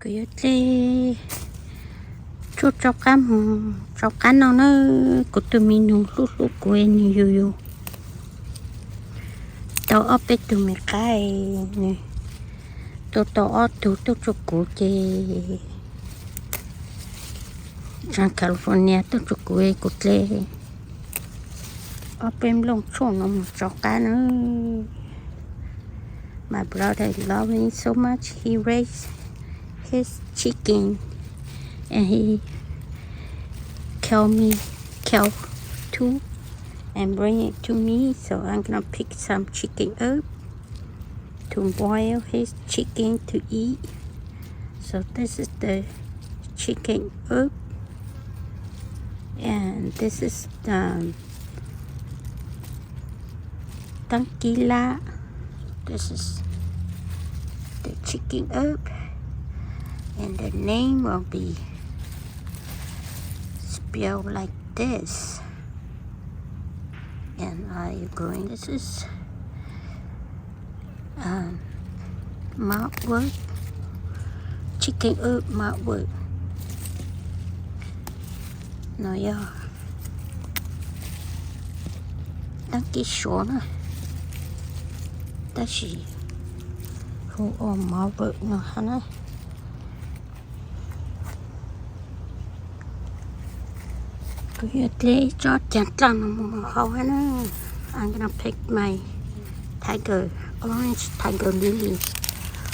Kuv yuav hle tshuaj tsau qab mus tsau qab noj na. Kuv tus me nus hlub hlub kuv, nws yug yug tau ob peb tug me qab, nws tua tau ob tug tuaj tsua kuv ces tsav California tuaj tsua kuv, kuv hle ob peb nplooj tshuaj no mus tsau qab na. My brother love me so much. He raised his chicken and he kill me, kill two and bring it to me. So I'm gonna pick some chicken up to boil his chicken to eat. So this is the chicken up, and this is the tag kis lab. This is the chicken up, and the name will be spelled like this. And I going, this is um, mouth work, chicken up mouth work. No yog tag kis suav na, tab sis hu ua mouth work no hab na. Kuv yuav hle tsob cag dlaaj no mus hau hab na. I'm gonna pick my tiger, orange tiger lily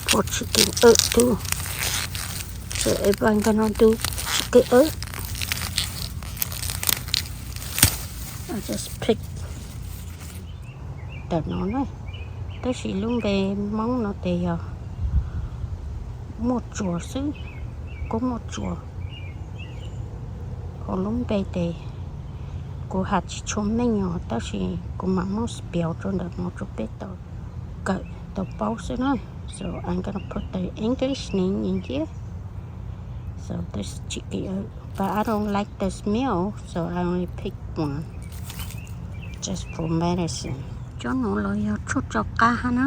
for chicken up too. So if I'm gonna do chicken up, I just pick ntawm no na. Tab sis lub npe Hmoob no tes yog muaj tsuas xwb, kuj muaj tsuas. Ho lub npe tes kuv has tsis tshua meej os, tab sis kuv mam muab spell rau ntawm no rau peb tau kawm tau paub xwb na. So I'm gonna put the English name in here. So this chicken, but I don't like the smell, so I only pick one, just for medicine. Cov no los yog tshuaj tsau qab hab na.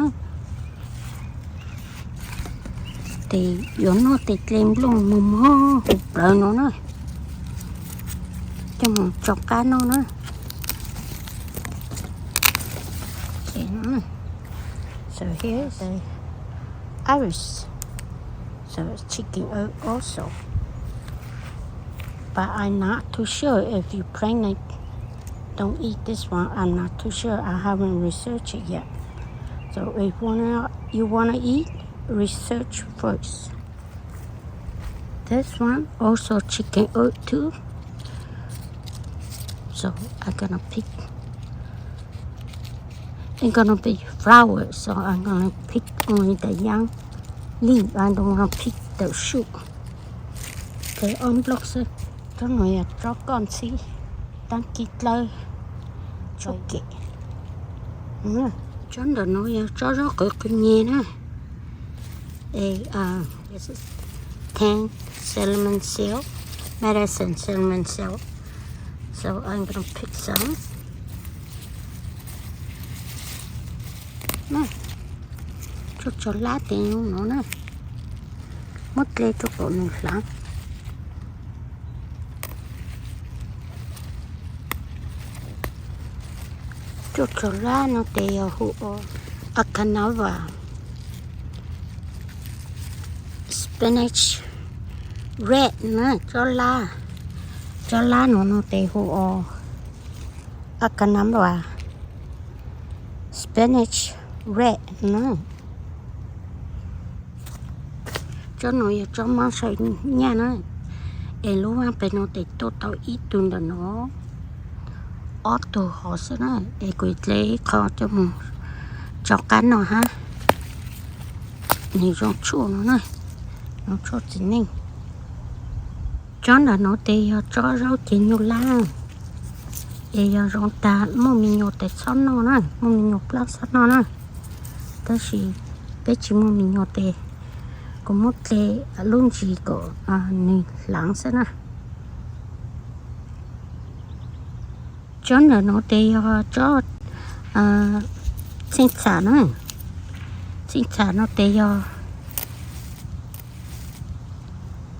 Tes yuav noj tes hle nplooj mos mos huv plawv no na, coj mus tsau qab noj na. So here's the iris. So it's chicken up also. But I'm not too sure if you pregnant, don't eat this one. I'm not too sure. I haven't researched it yet. So if wanna, you wanna eat, research first. This one also chicken up too. So I'm gonna pick. It's gonna be flower, so I'm gonna pick only the young leaf. I don't wanna pick the shoot. Tes ob nplooj xwb. Tsob no yog tsob koj ntxhib, tag kis dlawb, tsob kem. Tsob ntawm no yog tsob zaub qws qw nyeg na. Ten cinnamon seed, medicine cinnamon seed. So I'm gonna pick some. Tshuaj tsau lab tes no na, muab hle rau kom nws hlaav. Tshuaj tsau lab no tes yog hu ua Acanaba, Spanish red na, tsob lab, tsob lab no no tes hu ua Acanaba, Spanish red na. Tsob no yog tsob mob saw nyaj na, es lub vaj pem no tes tuaj tau ib tug ntawm no ob tug hov xwb na, es kuv hle ib qho coj mus tsau qab noj hab. Nws zoo tshuaj no na, zoo tshuaj txiv neej. Tsob ntawm no tes yog tsob zaub cev nyuj lab, es yog zoo tag muaj me nyuam tes txhob noj na, muaj me nyuam plab txhob noj na. Tab sis peb tsis muaj me nyuam tes, kuv muab hle lub ntsis kom nws hlaav xwb na. Tsob ntawm no tes yog tsob txheej txham na, txheej txham no tes yog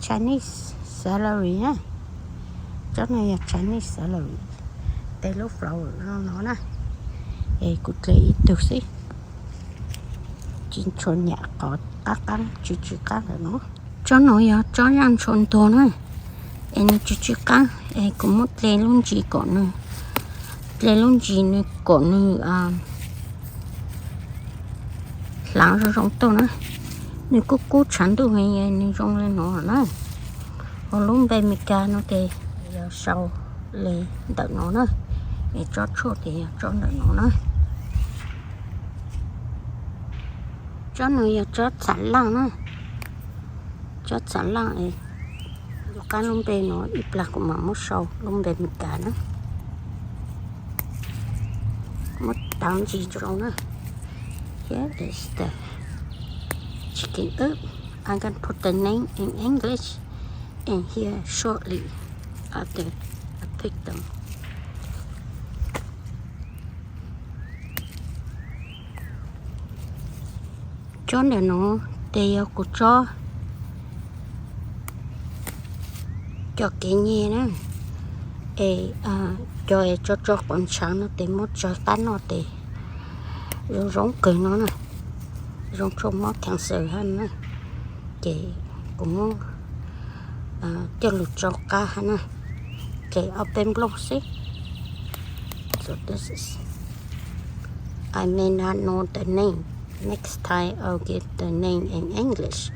Chinese celery na. Tsob no yog Chinese celery. Tej lub flower no no na. Es kuv dle ib tug xwb, tsis ntshua nyam qhov qab qab tsw tsw qab lawm no. Tsob no yog tsob zaj ntshua ntuag na, es nws tsw tsw qab, es kuv muab dle lub ntsis kom nws, dle lub ntsis nws kom nws hlav zoo zoo tuaj na. Nws kuj kub tshav ntuj heev, nws zoo li no na. Ua lub npe Meskas no ces yog sau li ntawm no na, es tsob tshuaj ces yog tsob ntawm no na. Tsob no yog tsob txhav laj na, tsob txhav laj. Yus qab lub npe no ib plag kuv mam muab sau lub npe Meskas na. Muab tau ntsis rau na. Here is the chicken. Up. I'm gonna put the name in English in here shortly after I pick them. Tsob ntawm no ces yog kuv tsob cov kev nyeg na, es cov es tso tso quav ntshav no ces muab tsaws qab noj ces zoo zoo kawg no na, zoo tshuaj mob cancer hab na. Ces kuv muab coj lug tso qab hab na, ces ob peb nplooj xwb. So this is, I may not know the name. Next time I'll give the name in English.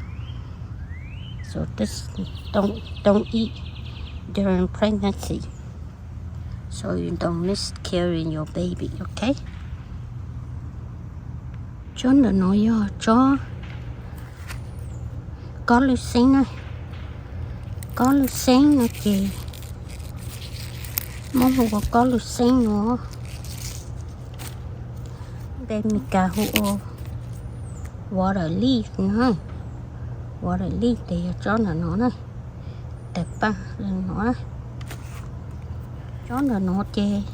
So this, don't, don't eat during pregnancy, so you don't miscarry your baby, okay? Tsob ntawm no yog tsob kob lwj xeeb na. Kob lwj xeeb no ces muab hu ua kob lwj xeeb no, npe Meskas hu ua water leaf na. Water leaf ces yog tsob ntawm no na, tawg paj li no. Tsob ntawm no ces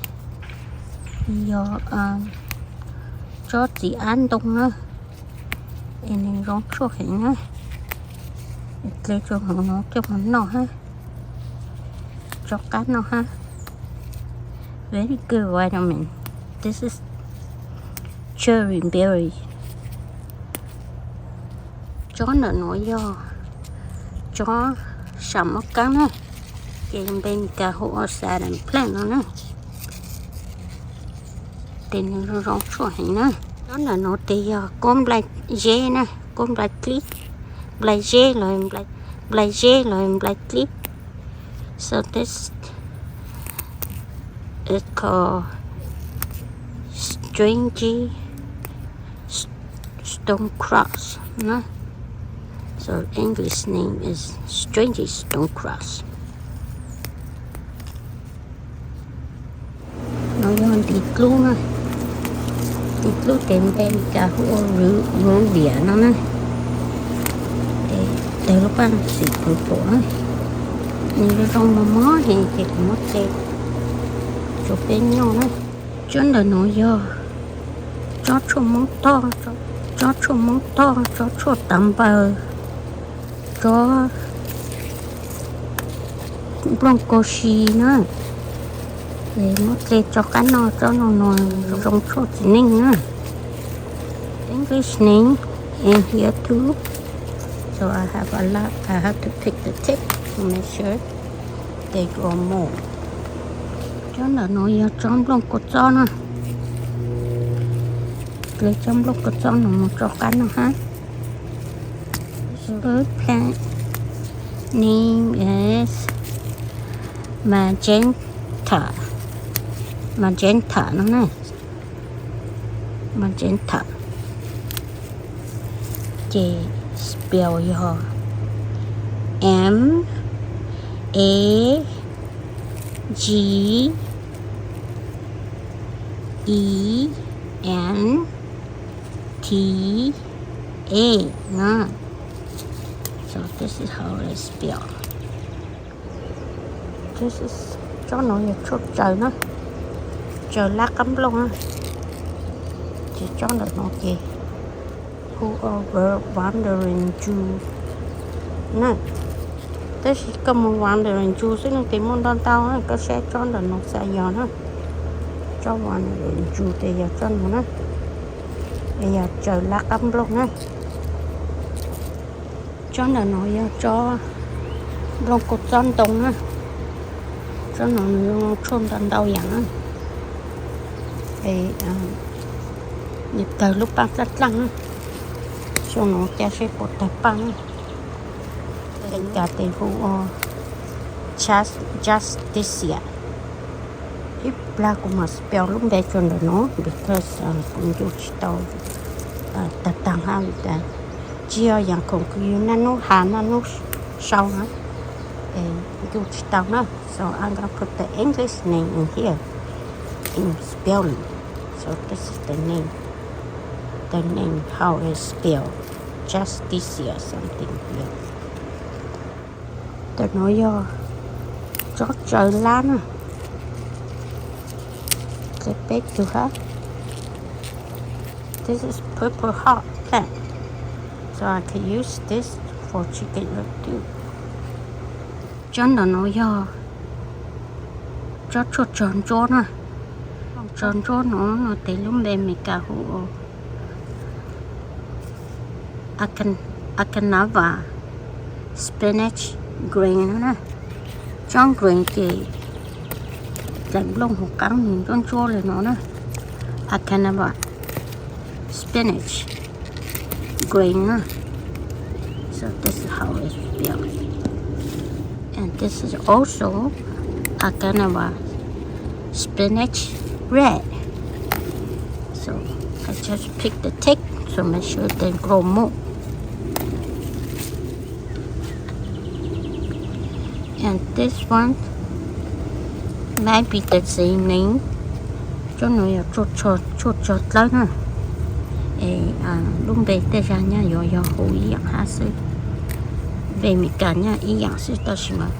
yog tsob txiv ab ntoo na, es nws zoo tshuaj heev na. Dle tso hauv no coj mus noj hab, tso qab noj hab. Very good vitamin. This is cherry berry. Tsob ntawm no yog tsob sam mab kaab na, ces npe Meskas hu ua satin plant no na. Ces nws zoo zoo tshuaj heev na. Tsob ntawm no ces yog kub nplai zeb na, kub nplai dlib, nplai zeb los, nplai zeb los nplai dlib. So this is called stringy stone cross na. So English name is stringy stone cross. No yog ntiv dlub na, ntiv dlub ces npe Meskas hu ua rue-, rue-, ruvia no na. Ces tawg lub paj xim pus pum na, nws zoo zoo mos mos heev ces kuv muab dle rau peb noj na. Tsob ntawm no yog tsob tshuaj Moob Toj, tsob tshuaj Moob Toj, tsob tshuaj tav npaws, tsob nplooj kau si na. Ces muab dle tso qab noj, tsob no no zoo tshuaj txiv neej na. English name in here too. So I have a lot, I have to pick the tip to make sure they grow more. Tsob ntawm no yog tsob nplooj kua txob na. Dle tsob nplooj kua txob no mus tso qab noj hab. This bird plant name is magenta, magenta no na, magenta. Ces spell yog M A G E N T A na. So this is how they spell. Tsob no yog tshuaj tsaws na, tsaws lab qab nplooj na. Ces tsob ntawm no ces hu ua wandering Jew na. Tab sis koj mus vas ntawm ntsu xwb no ces muaj ntau ntau na, koj saib tsob ntawm no xav yog na. Tsob vas ntawm ntsu ces yog tsob no na, es yog tsaws lab qab nplooj na. Tsob ntawm no yog tsob nplooj kua txob ntoo na. Tsob no nws tshuaj ntau ntau yam na. Es nws tawg lub paj dlaaj dlaaj na. Xyoo no caij seb puas tawg paj na. Teb kas tes hu ua Justicia. Ib plag kuv mam spell lub npe rau ntawm no because kuv ncu tsis tau tag tag hab vim tas tsis yog yam khoom kws yus naj nub has naj nub sau na, es ncu tsis tau na. So I'm gonna put the English name in here in spelling. So this is the name, the name how it's spelled, Justicia something here. Ntawm no yog tsob tsaws lab na. Qhia peb tug hab. This is purple heart plant, so I can use this for chicken too. Tsob ntawm no yog tsob tshuaj tsog ntsuab na. Tsog ntsuab no no tes lub npe Meskas hu ua Akanava spinach green no na. Tsob green ces daim nplooj huv qaab nws ntsuab ntsuab li no na. Akanava spinach green na. So this is how it's spelled. And this is also Akanava spinach red. So I just pick the tick, so make sure they grow more. And this one might be the same name. Tsob no yog tshuaj tsog dlawb na. Es lub npe tej zag nyaj yuav yog hu ib yaam hab xwb. Npe Meskas nyaj ib yaam xwb tab sis mas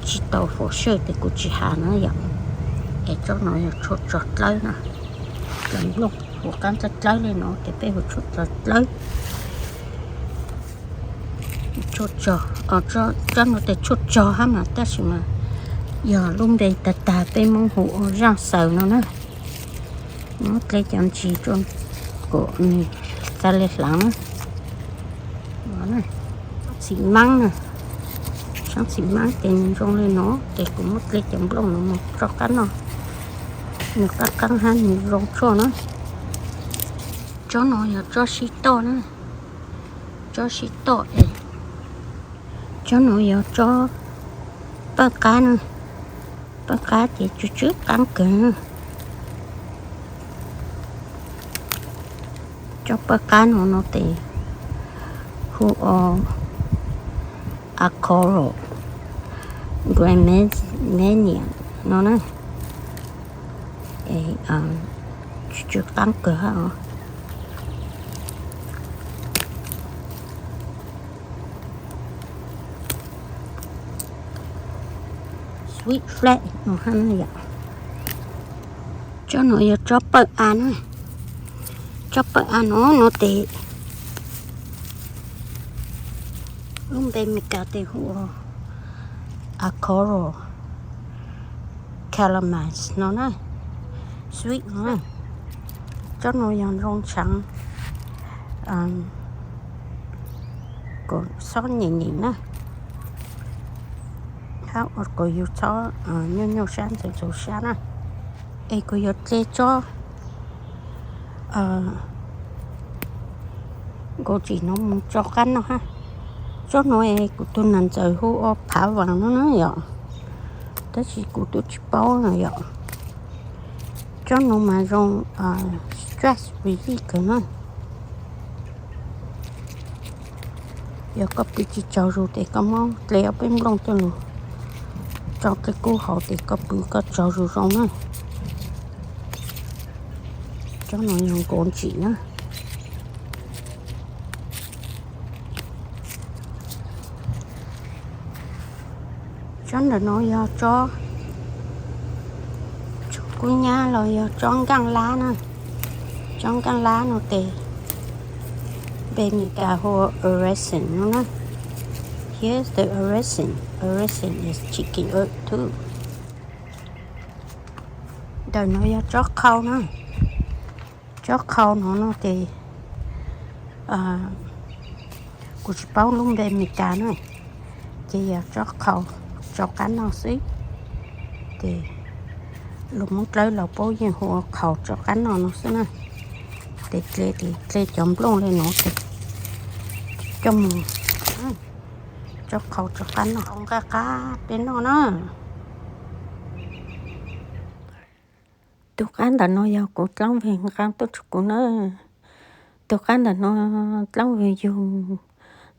tsis tau for sure tes kuv tsis has na yom. Es tsob no yog tshuaj tsog dlawb na. Cov nplooj huv qaab dlawb dlawb li no tes peb hu tshuaj tsog dlawb. Tshuaj tsog, tsob no tes tshuaj tsog hab mas tab sis mas yog lub npe tag tag peb Moob hu ua zaaj xaws no na. Muab dle cov ntsis rua kom nws xav le hlaav na. Txhim maab na, saab txhim maab tes nws zoo le no tes kuv muab dle cov nplooj no mus tso qab noj, nws qaab qaab hab nws zoo tshuaj na. Tsob no yog tsob sib toj na, tsob sib toj es tsob no yog tsob pawj qab na, pawj qab ces tsw tsw qaab kawg. Tsob pawj qab no no tes hu ua Acroleum gramineum no na. Tsw tsw qaab kawg hab os. Sweet flag no hab na yom. Tsob no yog tsob pawj av na. Tsob pawj av no no tes lub npe Meskas tes hu ua Acroleum calamus no na. Sweet no na. Tsob no yog zoo tshaav kom xob nyem nyem na, hab ua kom yug xob nyuaj nyuaj sab ntxhov ntxhov sab na. Es kuv yuav dle tsob nkaus tsim no mus tso qab noj hab. Tsob no es kuv tug nam ntxawm hu ua phav vaas no na yom, tab sis kuv tub tsis paub na yom. Tsob no mas zoo stress relief kawg na. Yog koj pw tsis tsaug zug tes koj muab dle ob peb nplooj tuaj lug tso dlej kub hauv tes koj pw koj tsaug zug zoo na. Tsob no yog nkaus ntsim na. Tsob ntawm no yog tsob kub nyab los yog tsob nkaaj lab na. Tsob nkaaj lab no tes npe Meskas hu ua resin no na. Here's the raisin. Raisin is chicken egg too. Ntawm no yog tsob qhau na. Tsob qhau no no ces kuv tsis paub lub npe Meskas na, ces yog tsob qhau tsau qab noj xwb. Ces lus Hmoob Dlawb los paub yeej hu ua qhau tsau qab noj no xwb na. Ces dle, ces dle cov nplooj li no ces coj mus tsob qhau tsau qab noj, nqa qab peb noj na. Tus qab ntawm no yog kuv dlaab vwg nqa tuaj rua kuv na. Tus qab ntawm no dlaab vwg yug,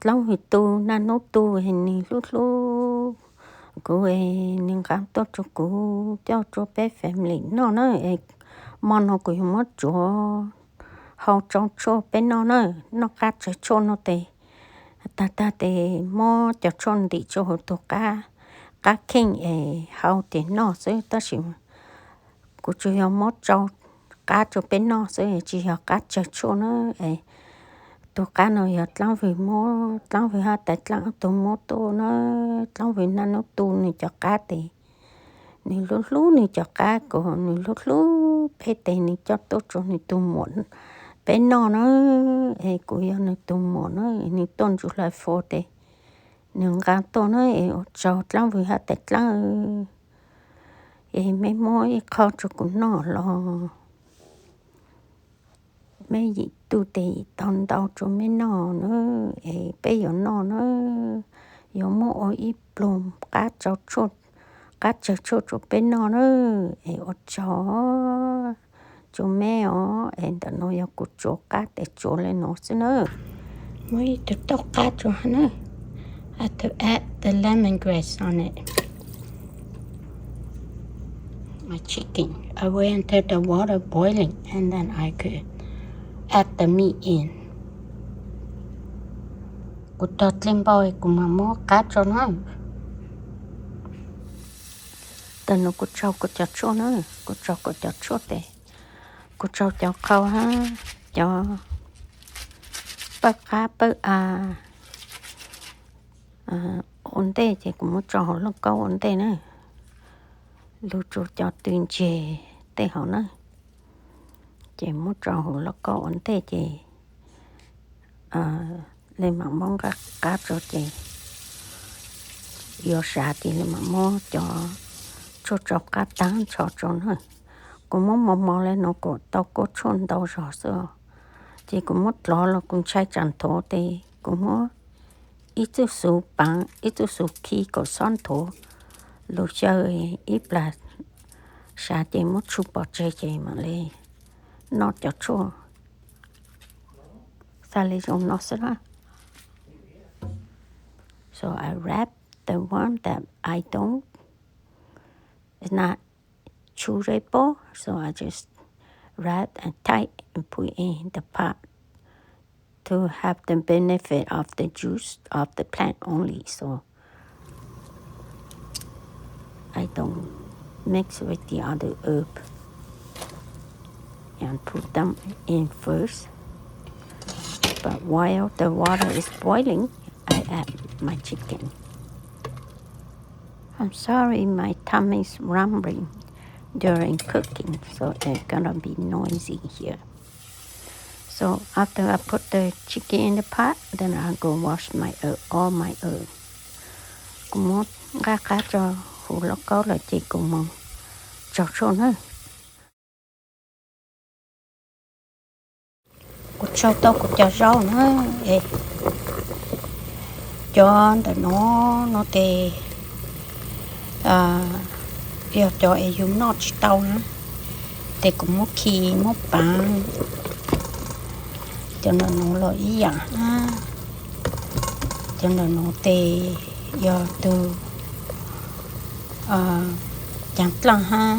dlaab vwg tu, naj nub tu, nwg hlub hlub kuv, nwg nqa tuaj rua kuv coj rua peb family noj na. Mo no kuv yuav muab tsuav hau tsau tshuaj peb noj na, noj qab tsawg tshuaj no tes, tag tag tes muab cov tshuaj ntim rua huv tug qab, qab kheej es hau tes noj xwb, tab sis kuv tsuas yog muab tsau qab rua peb noj xwb, tsis yog qab tsawg tshuaj na. Es tug qab no yog dlaab vwg muab, dlaab vwg hab tais dlaab tug muab tuaj na. Dlaab vwg naj nub tu nwg cov qab tes, nwg hlub hlub nwg cov qab kuas nwg hlub hlub peb tes nwg coj tuaj rua nwg tug muam peb noj na. Es kuv yog nwg tug muam na, nwg tuaj ntsuj hlawv fo tes nwg nqa tuaj na. Es ua tsaug dlaab vwg hab tais dlaab, es meb muab ib qho rua kuv noj los meb yim tu tes yim tau ntau rua meb noj na. Es peb yuav noj na, yuav muab ua ib pluag qab tsau tshuaj, qab tsawg tshuaj rua peb noj na. Es ua tsaug rua meb os. Es ntawm no yog kuv tsuav qab tes tsuav le no xwb na. Muab ib tug tauj qab rua na. I have to add the lemongrass on it. My chicken. I wait until the water boiling and then I could add the meat in. Kuv tog dlig npau kuv mam muab qab tso na. Ntawm no kuv tsau kuv cov tshuaj na, kuv tsau kuv cov tshuaj tes, kuv tsau cov qhau hab cov pawj qab pawj av ua ntej ces kuv muab tso hauv lauj kaub ua ntej na. Lug rua cov tw ntseg tej hauv na, ces muab tso hauv lauj kaub ua ntej ces le mam muab nqa qab rua ces yuav sav ces le mam muab cov tshuaj tsau qab taag nrho rua na. Kuv muab mos mos le no kuas tau kuab tshuaj ntau zog xwb os. Ces kuv muab dlov los kuv ntshai tsam nthuav tes kuv muab ib txuj xuv paav ib txuj xuv khi kom xob nthuav lug xyaw ib plag sav ces muab tshu pov tseg ces mam le noj cov tshuaj. Xav le zoo no xwb na. So I wrap the one that I don't, it's not chewable, so I just wrap and tight and put in the pot to have the benefit of the juice of the plant only. So I don't mix with the other herb and put them in first. But while the water is boiling, I add my chicken. I'm sorry, my tummy is rumbling during cooking, so it's gonna be noisy here. So after I put the chicken in the pot, then I go wash my herb, all my herb. Kuv muab nqa qab rua huv lauj kaub lawm ces kuv moog tsau tshuaj na. Kuv tsau tau kuv cov zaub na, cov ntawm no, no tes yog cov es yus noj tsis tau na, tes kuv muab khi muab paav. Cov ntawm no los ib yaam hab, cov ntawm no tes yog tug caav dlaaj hab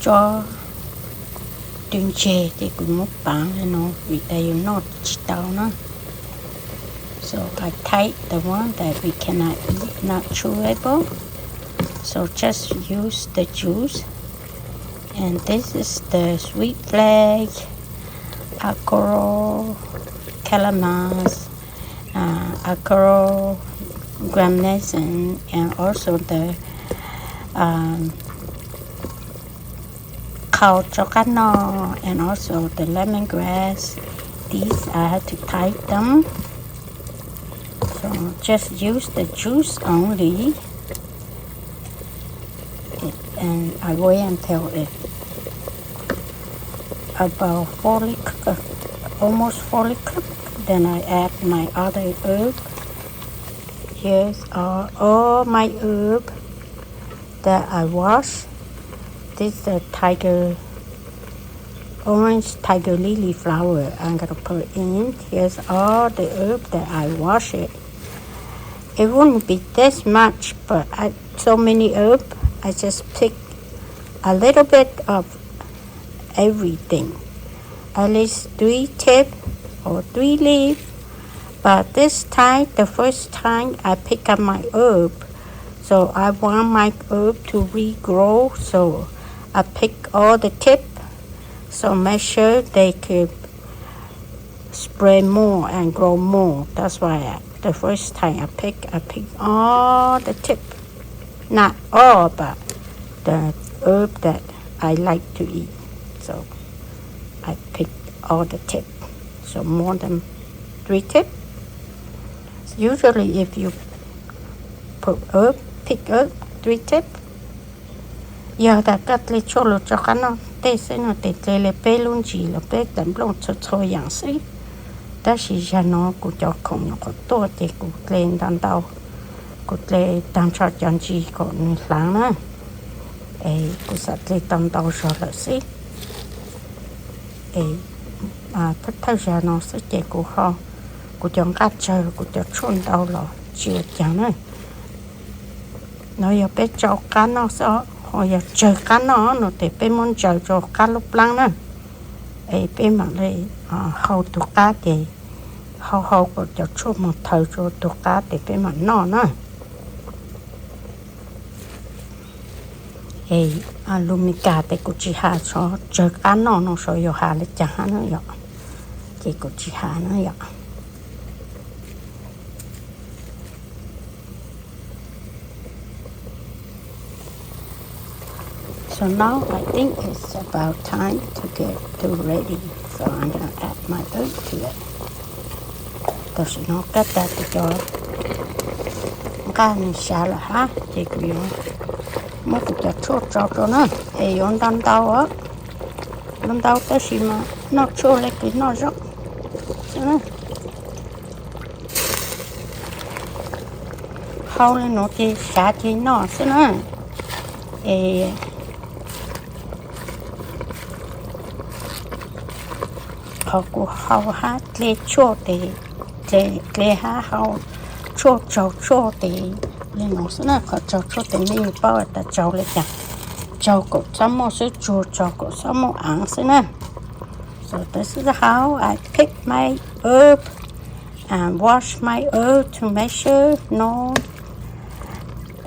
tsob tw ntseg, ces kuv muab paav le no vim tas yus noj tsis tau na. So I take the one that we cannot eat, not chewable. So just use the juice. And this is the sweet flag, akoro, calamus, uh, akoro, Rhamnaisan and also the um, qhau rau qab noj and also the lemongrass. These I have to tie them. So just use the juice only. And I wait until it about fully cooked, almost fully cooked. Then I add my other herb. Here's all, all my herb that I wash. This is the tiger, orange tiger lily flower I'm gonna put in. Here's all the herb that I wash it. It wouldn't be this much, but I, so many herb, I just pick a little bit of everything, at least three tip or three leaf. But this time, the first time I pick up my herb, so I want my herb to regrow, so I pick all the tip, so make sure they could spread more and grow more. That's why I, the first time I pick, I pick all the tip. Not all, but the herb that I like to eat. So I pick all the tip. So more than three tip. Usually if you put herb, pick up three tip, yog tas koj dle tshuaj los rau qab noj tej xwb no ces dle li peb lub ntsis los peb tawm nplooj txhua txhua yam xwb. Tab sis zaum no kuv cov khoom nyuam qhuav tuaj ces kuv dle ntau ntau, kuv dle tag nrho cov ntsis kom nws hlav na. Es kuv xav dle tau ntau zog lawm xwb. Es thawj zaum no xwb ces kuv ho, kuv cov nqaj tsawg, kuv cov tshuaj ntau los tsis ua cas na. No yog peb tsau qab noj xwb, ho yog tsawg qab noj no ces peb muab ntsaws rau qab lub plaab na. Es peb mam li hau tus qab ces hau hau kom cov tshuaj mus thaws rau tus qab ces peb mam noj na. Es lus Mis Kas ces kuv tsis has tsawg qab noj no saib yuav has li cas hab na yom. Ces kuv tsis has na yom. So now I think it's about time to get to ready. So I'm gonna add my herb to it. Tam sim no kab tas kuv cov nqaj nws sav lawm hab ces kuv yuav muab kuv cov tshuaj tso rau na. Es yuav ntau ntau, ntau ntau tab sis mas noj tshuaj le kws noj zaub xwb na. Hau le nuav ces sav ces noj xwb na. Es qhov kuv hau hab dle tshuaj tes, dle hab hau tshuaj tsaug tshuaj tes le nuav xwb na. Qhov tsaug tshuaj tes mej paub tas tsaug le caag, tsaug kom txhob muaj xwb, tsuag tsaug kom txhob muaj aav xwb na. So this is how I pick my herb and wash my herb to make sure no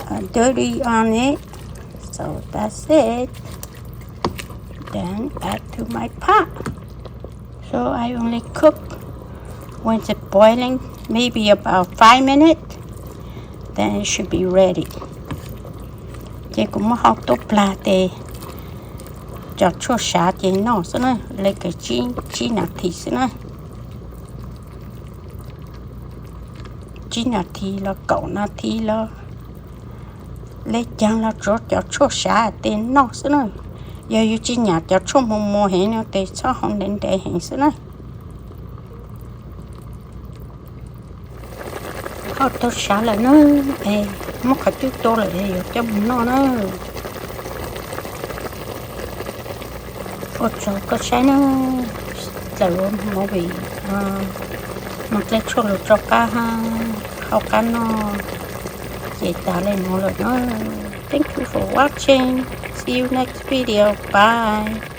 uh, dirty on it. So that's it. Then add to my pot. So I only cook when it's boiling, maybe about five minutes. Then it should be ready. Ces kuv muab hau tuaj plag tes cov tshuaj sav ces noj xwb na, le kws tsib nas this xwb na. Tsib nas this los kaum nas this los le caag los tsuav cov tshuaj sav tes noj xwb na. Yog yus tsis nyam cov tshuaj muag muag heev no tes txhob hau ntev ntev heev xwb na. Hau tau sav lawm na, es muab qhov cub tua lawm es yuav coj mus noj na. Ua tsaug koj saib na, dlaws ua movie, muab dle tshuaj lug rau qab hab hau qab noj ces tas le nuav lawm na. Thank you for watching. See you next video. Bye.